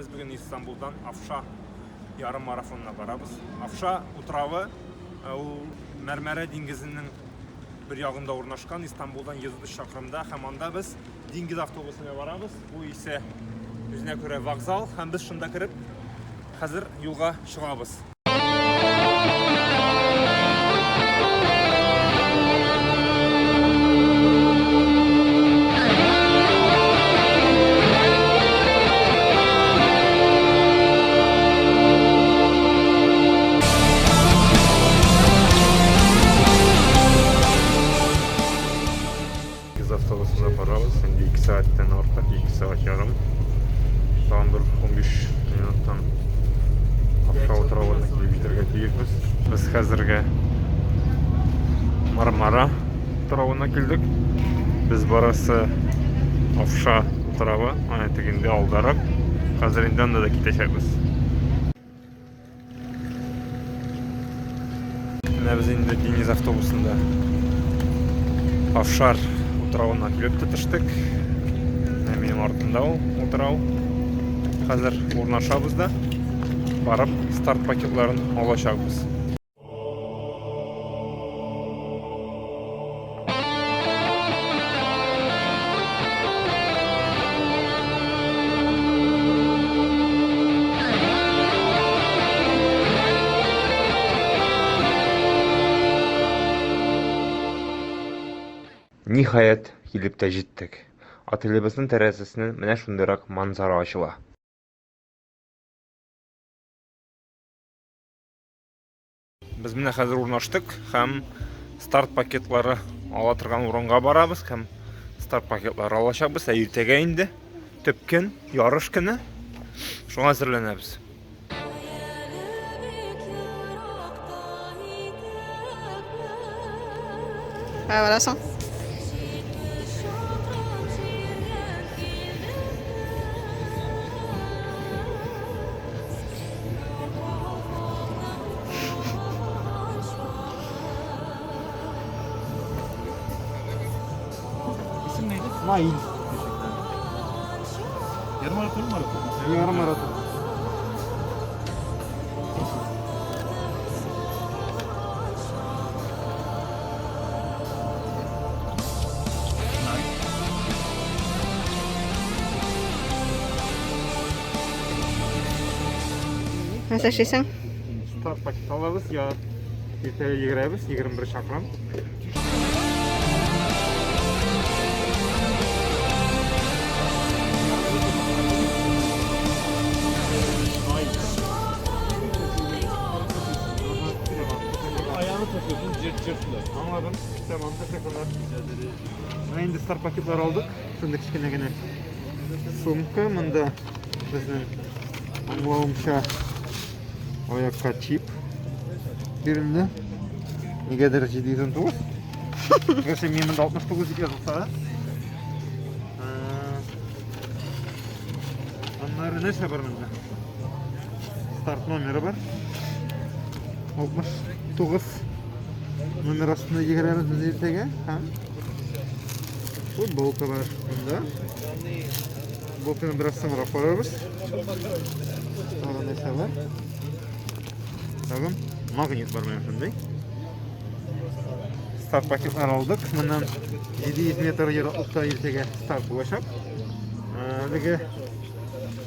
Без бүген Истанбулдан Афша ярым марафонына барабыз. Афша утравы ул Мәрмәрә диңгезенең бер ягында урнашкан, Истанбулдан 130 чакрымда һәм анда без диңгез автобусына барабыз. Бу исә үзенә күрә вокзал һәм без шунда кереп хәзер юлга чыгабыз. Без автобусында барабыз, инде 2 сәгатьтән артык, 2 сәгать ярым. Тагын бер 15 минуттан Акша утравына килеп җитәргә тиешбез. Без хәзергә Мармара утравына килдек. Без барасы Афша утравы, аны тегендә алдарак. Хәзер инде анда да китәчәкбез. Менә без инде диңгез автобусында Афшар утравына килеп тә төштек. Менә минем артымда ул утрау. Хәзер урнашабыз да, барып старт пакетларын алачакбыз. Ниһаять, килеп тә җиттек. Отелебезнең тәрәзәсеннән менә шундыйрак манзара ачыла. Без менә хәзер урнаштык һәм старт пакетлары ала торган урынга барабыз һәм старт пакетлары алачакбыз. Ә иртәгә инде төп көн, ярыш көне. Шуңа әзерләнәбез. Кая барасың? İsim neydi? Nail. Yarım maraton mu maraton? Yarım maraton. Нәрсә эшлисең? Старт пакет алабыз, я иртәгә йөгерәбез, 21 чакрым. Ayağını takıyorsun cırt cırtlı. Anladım. Tamam, teşekkürler. Менә инде старт пакетлар алдык. Шундый кечкенә генә сумка. Монда безнең аңлавымча аякка чип бирелде. Нигәдер 719. Гәрчә мин монда 69 дип язылса да. Аннары нәрсә бар монда? Старт номеры бар. 69 номер астында йөгерәбез без иртәгә. Һәм футболка бар монда. Футболканы бераз соңрак карарбыз. Тагын нәрсә бар? Тагын магнит бар менә шундый. Старт пакетлар алдык. Моннан 700 метр ераклыкта иртәгә старт булачак. Әлеге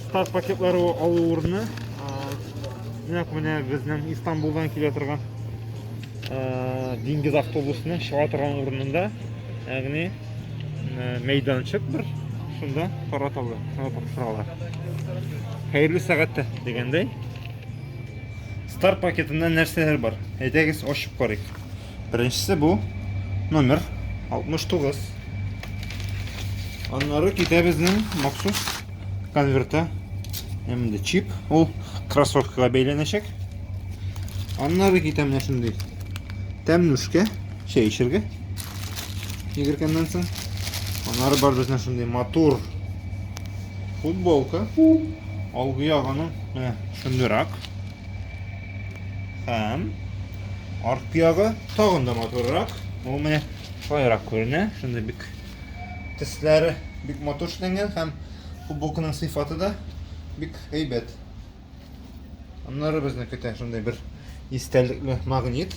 старт пакетлары алу урыны нәкъ менә безнең Истанбулдан килә торган диңгез автобусының чыга торган урынында, ягъни мәйданчык бер, шунда тараталар, шунда тапшыралар. Хәерле сәгатьтә дигәндәй. Старт пакетында нәрсәләр бар? Әйдәгез, ачып карыйк. Беренчесе бу номер 69. Аннары китә безнең махсус конверта. Монда чип, ул кроссовкага бәйләнәчәк. Аннары китә менә шундый тәмнүшкә, чәй эчәргә. Йөгергәннән соң. Аннары бар безнең шундый матур футболка. Алгы ягының менә шундыйрак. Һәм арткы ягы тагын да матуррак. Ул менә шулайрак күренә. Шундый бик төсләре бик матур эшләнгән һәм футболканың сыйфаты да Бик әйбәт. Аннары безне көтә шундый бер истәлекле магнит.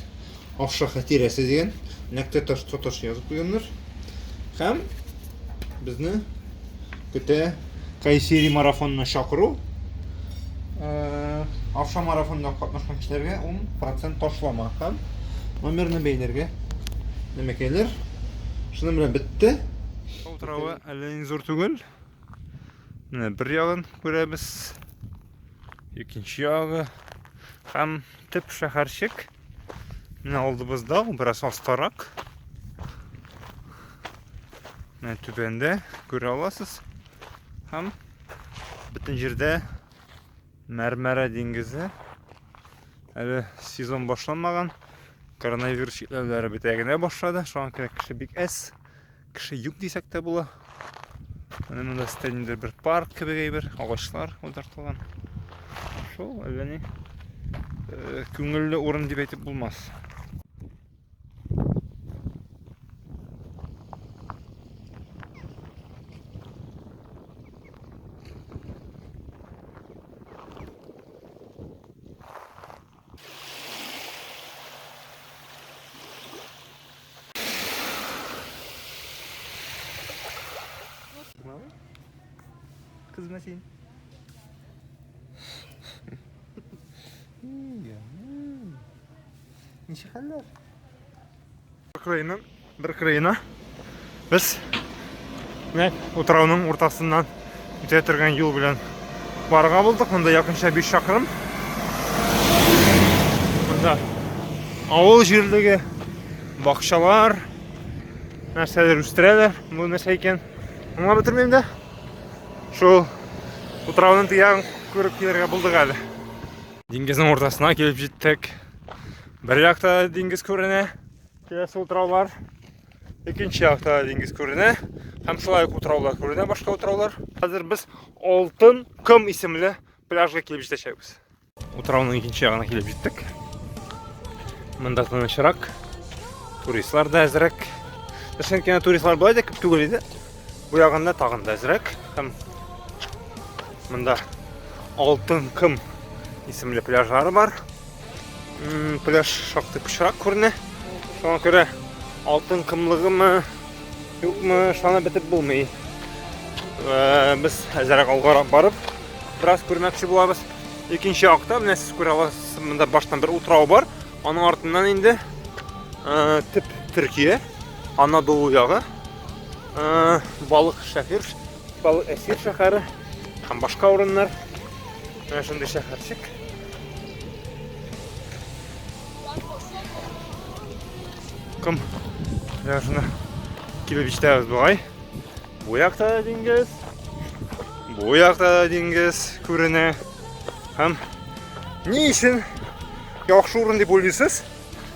Акша хатирәсе дигән. Нәкъ тоташ тоташ язып куйганнар. Һәм безне көтә Кайсери марафонына чакыру. Акша марафонында катнашкан кешеләргә 10% ташлама һәм номерны бәйләргә нәмәкәйләр. Шуның белән бетте. Утравы әллә ни зур түгел. Менә бер ягын күрәбез. Икенче ягы һәм төп шәһәрчек. Менә алдыбызда, ул бераз астарак. Менә түбәндә күрә аласыз. Һәм бөтен җирдә Мәрмәрә диңгезе. Әле сезон башланмаган. Коронавирус чикләүләре бетә генә башлады. Шуңа күрә кеше бик әз. Кеше юк дисәк тә була. Менә монда өстә ниндидер бер парк кебек әйбер, агачлар утыртылган. Шул, әллә ни. Э, күңелле урын дип әйтеп булмас. Кызма син. Ничек хәлләр? Бер бер кырыена без менә утрауның уртасыннан үтә торган юл белән барырга булдык. Монда якынча 5 чакрым. Монда авыл җирлеге, бакчалар, нәрсәләр үстерәләр. Бу нәрсә икән? Аңлап бетермим дә. Шул утрауның теге ягын күреп килергә булдык әле. Диңгезнең уртасына килеп җиттек. Бер якта диңгез күренә, киләсе утраулар. Икенче якта диңгез күренә. Һәм шулай ук утраулар күренә, башка утраулар. Хәзер без Алтын ком исемле пляжга килеп җитәчәкбез. Утрауның икенче ягына килеп җиттек. Монда тынычрак. Туристлар да әзрәк. Дөресен әйткәндә, туристлар болай да күп түгел иде. Бу ягында тагын да әзрәк. Һәм монда Алтын ком исемле пляжлары бар. Пляж шактый пычрак күренә. Шуңа күрә алтын кымлыгымы, юкмы, ышанып бетеп булмый. Без әзрәк алгарак барып, бераз күрмәкче булабыз. Икенче якта, менә сез күрә аласыз, монда баштан бер утрау бар. Аның артыннан инде төп Төркия, Анадолу ягы, Балык шәһер, Балык Әсир шәһәре һәм башка урыннар. Менә шундый шәһәрчек. Ком пляжына килеп җитәбез бугай. Бу якта да диңгез, бу якта да диңгез күренә. Һәм ни өчен яхшы урын дип уйлыйсыз?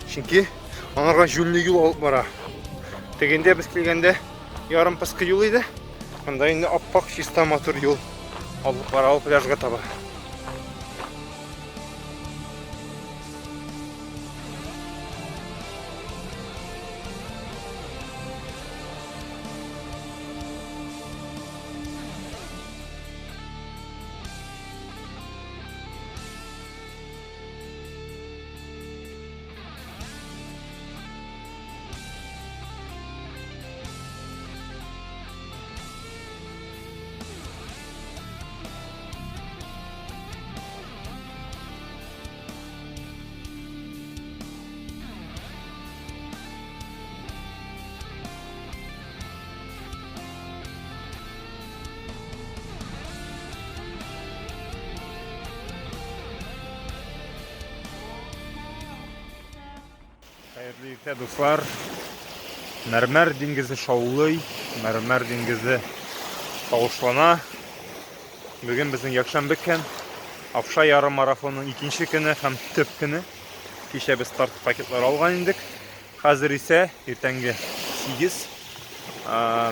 Чөнки аңарга җүнле юл алып бара. Тегендә без килгәндә ярым пыскы юл иде. Монда инде аппак чиста матур юл алып бара ул пляжга таба. Хәерле иртә, дуслар. Мәрмәр диңгезе шаулый, Мәрмәр диңгезе тавышлана. Бүген безнең якшәмбе көн. Афша ярым марафонның икенче көне һәм төп көне. Кичә без старт пакетлары алган идек. Хәзер исә иртәнге 8.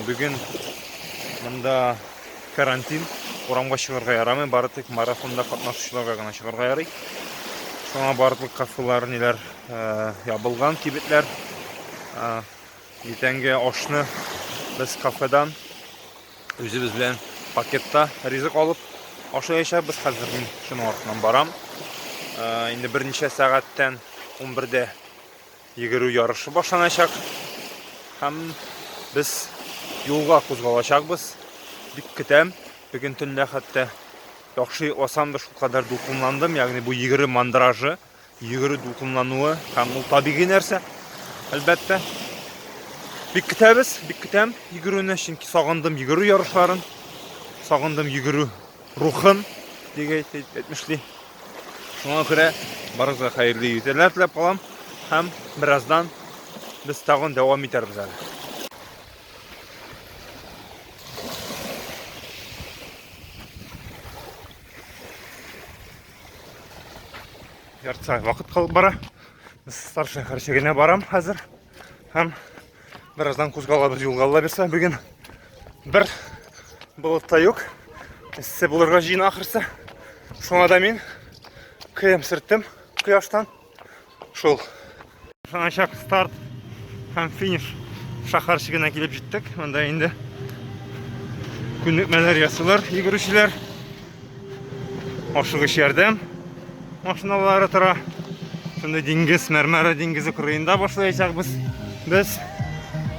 Бүген монда карантин, урамга чыгарга ярамый, бары тик марафонда катнашучыларга гына чыгарга ярый. Шуңа барлык кафелар, ниләр ябылган, кибетләр. Иртәнге ашны без кафедан үзебез белән пакетта ризык алып, ашаячакбыз. Хәзер мин шуның артыннан барам. Инде берничә сәгатьтән 11-дә йөгерү ярышы башланачак. Һәм без юлга кузгалачакбыз. Бик көтәм. Бүген төнлә хәтта яхшы йокласам да шулкадәр дулкынландым. Ягъни бу йөгерү мандражы, йөгерү дулкынлануы һәм ул табигый нәрсә, әлбәттә. Бик көтәбез, бик көтәм йөгерүне, чөнки сагындым йөгерү ярышларын, сагындым йөгерү рухын, дип әйтмешли. Шуңа күрә барыгызга хәерле иртәләр теләп калам һәм бераздан без тагын дәвам итәрбез әле. Ярты сәгать вакыт калып бара. Без Старшая шәһәрчегенә барам хәзер. Һәм бераздан кузгалабыз юлга Алла бирсә. Бүген бер болыт та юк. Эссе булырга җыена ахрысы. Шуңа да мин крем сөрттем кояштан. Шул. Башланачак старт һәм финиш шәһәрчегенә килеп җиттек. Монда инде күнекмәләр ясыйлар йөгерүчеләр. Ашыгыч ярдәм машиналары тора. Шунда диңгез, Мәрмәрә диңгезе кырыенда башлаячакбыз. Без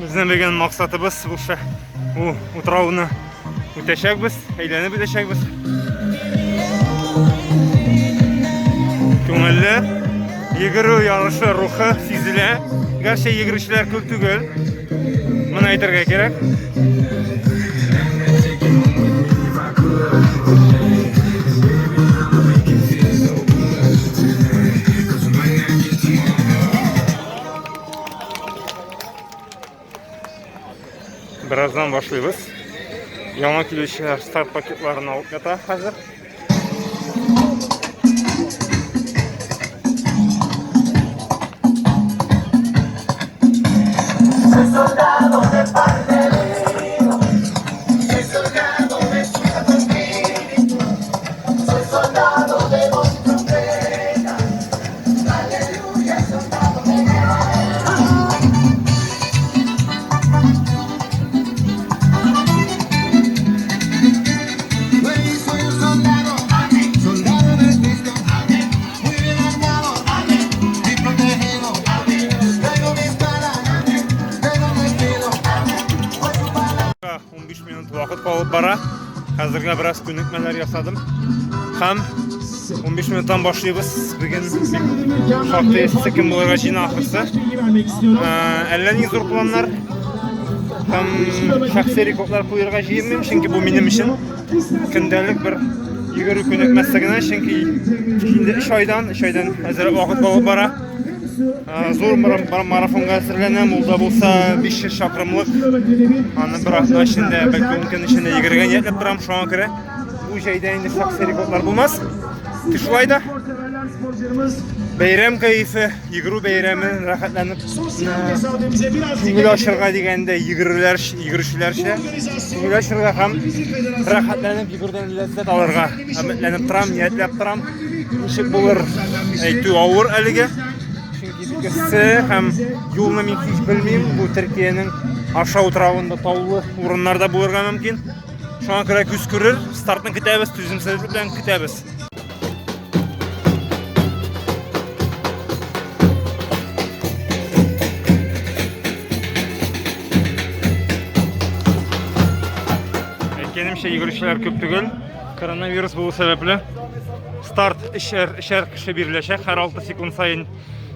безнең бүген максатыбыз бу бу утрауны үтәчәкбез, әйләнеп үтәчәкбез. Күңелле йөгерү ярышы рухы сизелә. Гәрчә йөгерүчеләр күп түгел. Моны әйтергә кирәк. Бераздан башлыйбыз. Яңа килүчеләр старт пакетларын алып ята хәзер. Минут вакыт калып бара. Хәзергә бераз күнекмәләр ясадым. Һәм 15 минуттан башлыйбыз. Бүген шактый эссе көн булырга җыена ахрысы. Әллә ни зур планнар һәм шәхси рекордлар куерга җыенмыйм, чөнки бу минем өчен көндәлек бер йөгерү күнекмәсе генә, чөнки инде 3 айдан, 3 айдан әзрәк вакыт калып бара. Зур марафонга әзерләнәм, ул да булса 500 чакрымлык. Аны бер атна эчендә, бәлки 10 көн эчендә йөгерергә ниятләп торам, шуңа күрә бу җәйдә инде шәхси рекордлар булмас. Тик шулай да бәйрәм кәефе, йөгерү бәйрәме рәхәтләнеп күңел ачырга дигәндә йөгерүләр, йөгерүчеләрчә күңел ачырга һәм рәхәтләнеп йөгерүдән ләззәт алырга өметләнеп торам, ниятләп торам. Ничек булыр, әйтү авыр әлегә. Чөнки бик эссе һәм юлны мин һич белмим. Бу Төркиянең Аша утравында таулы урыннарда булырга мөмкин. Шуңа күрә күз күрер, стартны көтәбез, түземсезлек белән көтәбез. Әйткәнемчә, йөгерүчеләр күп түгел. Коронавирус булу сәбәпле старт өчәр, өчәр кеше биреләчәк. Һәр 6 секунд саен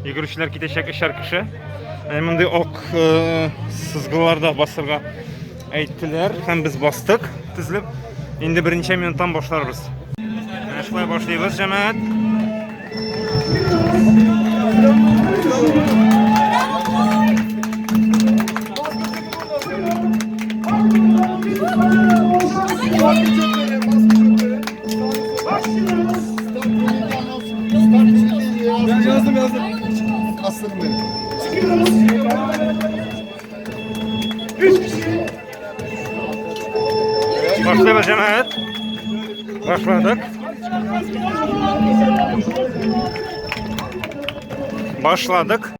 йөгерүчеләр китәчәк өчәр кеше. Ә мондый ак э, сызгыларда басырга әйттеләр һәм без бастык тезелеп. Инде берничә минуттан башларбыз. Менә шулай башлыйбыз, җәмәгать. Yazdım yazdım. Aslanım benim. Çıkıyoruz. Üç kişi. Başlayalım cemaat. Başladık. Başladık.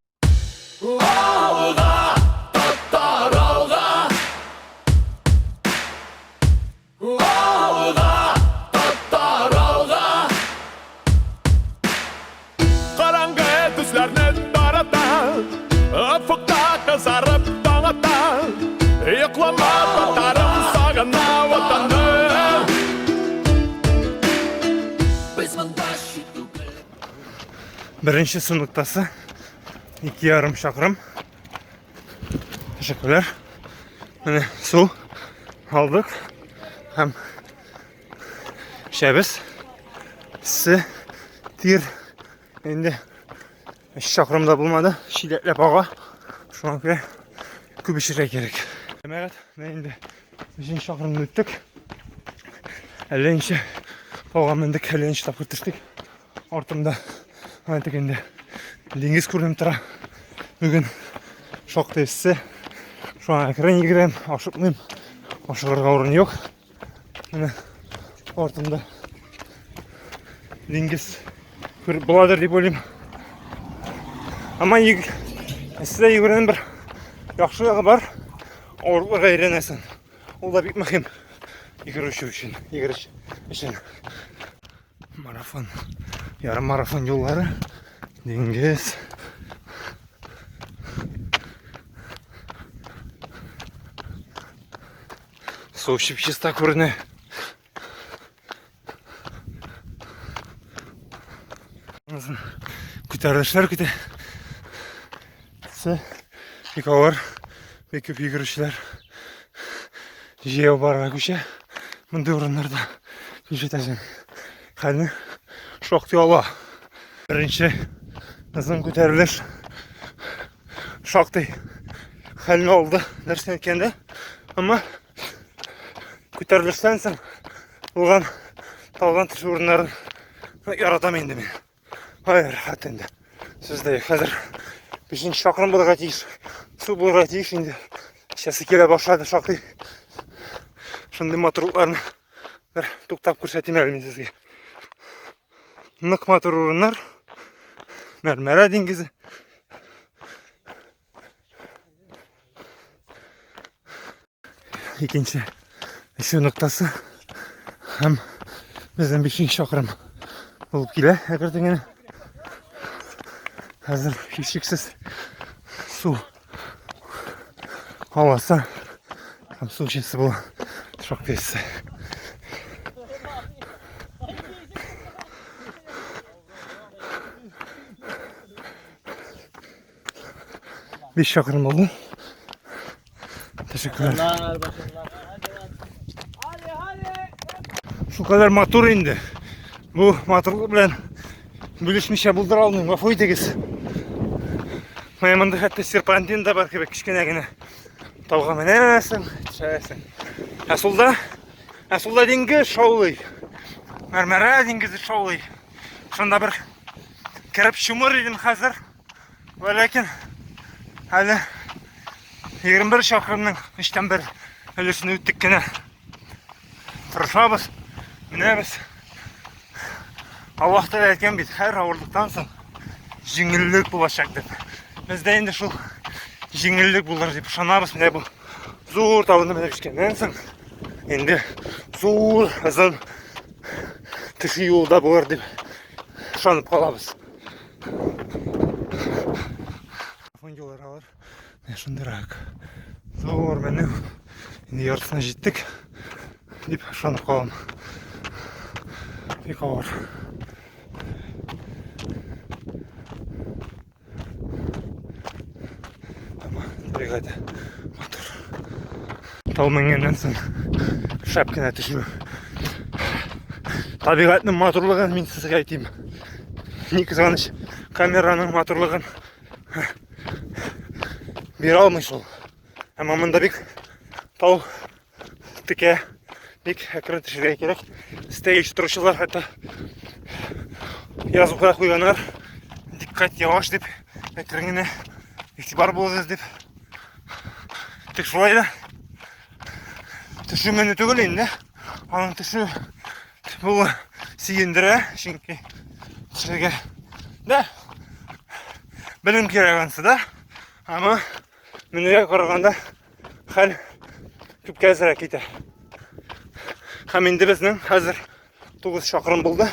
Йоклама, татарым, сагына ватаным. Без монда чит түгел. Беренче су ноктасы 2,5 чакрым. Тәшәккүрләр. Менә су алдык һәм эчәбез. Эссе, тир инде 3 чакрым да булмады, чиләкләп ага. Шуңа күрә күп эчәргә кирәк. Җәмәгать, менә инде 3 чакрымны үттек. Әллә ничә тауга мендек, әллә ничә тапкыр төштек. Артымда ана тегендә диңгез күренеп тора. Бүген шактый эссе. Шуңа әкрен йөгерәм, ашыкмыйм. Ашыгырга урын юк. Менә артымда диңгез күреп буладыр дип уйлыйм. Әмма эсседә йөгерүнең бер яхшы ягы бар. Авырлыкка өйрәнәсең. Ул да бик мөһим йөгерүче өчен, йөгерүче өчен. Марафон, ярым марафон юллары, диңгез. Су чип-чиста күренә. Күтәрелешләр көтә. Се, бик авыр, бик күп йөгерүчеләр җәяү барырга күчә. Мондый урыннарда нишләтәсең? Хәлне шактый ала. Беренче озын күтәрелеш шактый хәлне алды, дөресен әйткәндә. Әмма күтәрелештән соң булган таудан төшү урыннарын яратам инде мин. Ай, рәхәт инде. Сүз дә юк. Хәзер бишенче чакрым булырга тиеш. Су булырга тиеш инде. Эчәсе килә башлады шактый. Шундый матурлыкларны бер туктап күрсәтим әле мин сезгә. Нык матур урыннар. Мәрмәрә диңгезе. Икенче эчү ноктасы һәм безнең бишенче чакрым булып килә әкрен генә. Хәзер һичшиксез су һавасы һәм су эчәсе була. Шактый эссе. Биш чакрым булды. Teşekkürler. Şu kadar матур инде. Бу матурлык белән бүлешмичә булдыра алмыйм. Гафу итегез. Менә монда хәтта серпантин да бар кебек кечкенә генә. Тауга менәсең, төшәсең. Ә сулда, ә сулда диңгез шаулый. Мәрмәрә диңгезе шаулый. Шунда бер кереп чумыр идем хәзер. Вә ләкин әле 21 чакрымның өчтән бер өлешен үттек кенә. Тырышабыз, менәбез. Аллаһ Тәгалә әйткән бит, һәр авырлыктан соң җиңеллек булачак дип. Бездә инде шул җиңеллек булыр дип ышанабыз. Менә бу зур тауны менеп җиткәннән соң инде зур озын төшү юлы да булыр дип ышанып калабыз. Фондилар алар. Менә шундыйрак. Зур менә. Инде яртысына җиттек дип ышанып калам. Бик авыр. Әмма табигать матур. Тау менгәннән соң шәп кенә төшү. Табигатьнең матурлыгын мин сезгә әйтим. Ни кызганыч, камераның матурлыгын бирә алмый шул. Әмма монда бик тау текә, бик әкрен төшергә кирәк. Стейдж торучылар хәтта язып кына куйганнар. Диккать, яваш дип, әкрен генә игътибар булыгыз дип. Тик шулай да төшү менү түгел инде. Аның төшү булу сөендерә, чөнки төшергә дә белем кирәк ансы да. Әмма менүгә караганда хәл күпкә әзрәк китә. Һәм инде безнең хәзер 9 чакрым булды.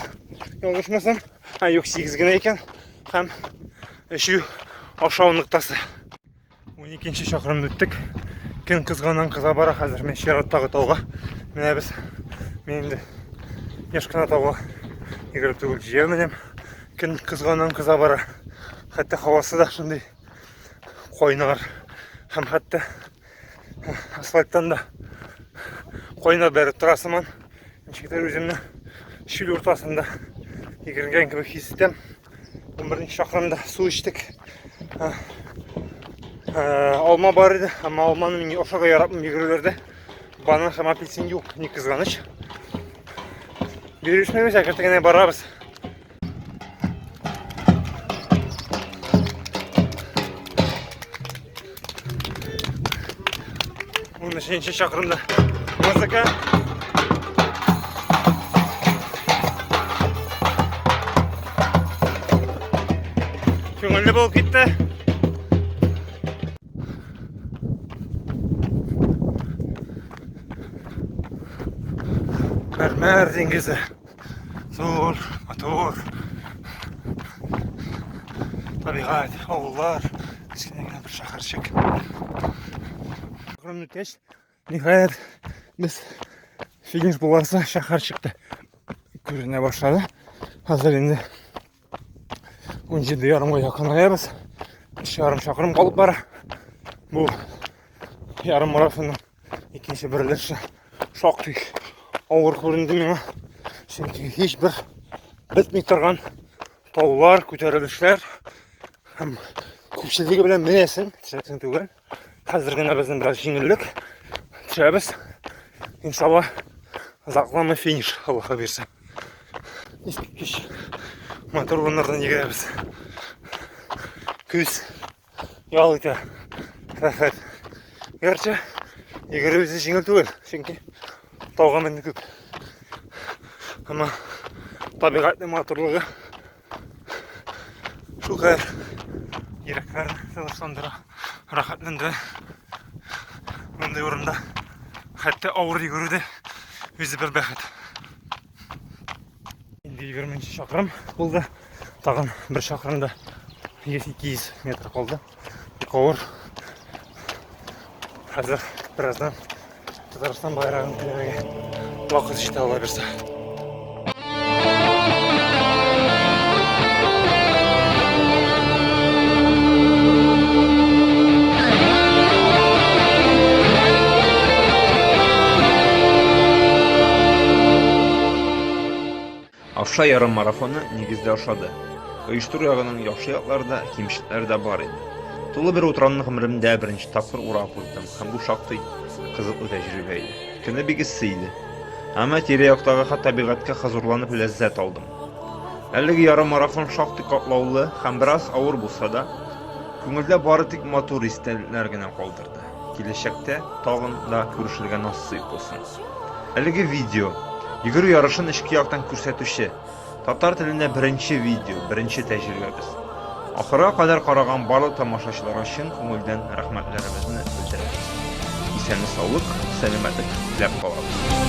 Ялгышмасам, ә юк 8 генә икән. Һәм эчү ашау ноктасы. 12 чакрымны үттек. Көн кызганнан кыза бара хәзер. Мен чираттагы тауга менәбез. Мин инде еш кына тауга йөгереп түгел, җәяү менәм. Көн кызганнан кыза бара. Хәтта һавасы да шундый кайнар. Һәм хәтта асфальттан да кайнар бәреп тора сыман. Ничектер үземне чүл уртасында йөгергән кебек хис итәм. 11 чакрымда су эчтек. Алма бар иде, әмма алманы мин ашарга яратмыйм йөгерүләрдә. Банан һәм апельсин юк, ни кызганыч. Бирешмибез, әкрен генә барабыз. Унөченче чакрымда музыка. Күңелле булып китте. Мәрмәр диңгезе. Зур, матур. Табигать, авыллар, кечкенә генә бер шәһәрчек. Чакрым үткәч, ниһаять, без финиш буласы шәһәрчектә күренә башлады. Хәзер инде 17 ярымга якынаябыз. 3,5 чакрым калып бара. Бу ярым марафонның икенче бер өлеше шактый авыр күренде миңа. Чөнки һичбер бетми торган таулар, күтәрелешләр һәм күпчелеге белән менәсең, төшәсең түгел. Хәзер генә безнең бераз җиңеллек. Төшәбез. Иншалла, озакламый финиш, Аллаһы бирсә. Искиткеч матур урыннардан йөгерәбез. Күз ял итә. Рәхәт. Гәрчә йөгерү үзе җиңел түгел, чөнки тауга менү күп. Әмма табигатьнең матурлыгы шулкадәр йөрәкләрне тынычландыра, рәхәтләндерә. Мондый урында хәтта авыр йөгерү дә үзе бер бәхет. Инде 20 чакрым булды. Тагын бер чакрымда 100-200 метр калды. Бик авыр. Хәзер бераздан Татарстан байрагын күтәрергә вакыт җитә ала бирсә. Авша ярыммарафоны нигездә ошады. Оештыру ягының яхшы яклары да, кимчелекләре дә бар иде. Тулы бер утрауны гомеремдә беренче тапкыр урап уздым һәм бу шактый кызыклы тәҗрибә иде. Көне бик эссе иде. Әмма тирә-яктагы табигатькә хозурланып ләззәт алдым. Әлеге ярыммарафон шактый катлаулы һәм бераз авыр булса да, күңелдә бары тик матур истәлекләр генә калдырды. Киләчәктә тагын да күрешергә насыйп булсын. Әлеге видео, йөгерү ярышын эчке яктан күрсәтүче, татар телендә беренче видео, беренче тәҗрибәбез. Ахырга кадәр караган барлык тамашачыларга чын күңелдән рәхмәтләребезне белдерәбез. Исәнлек-саулык, сәламәтлек теләп калабыз.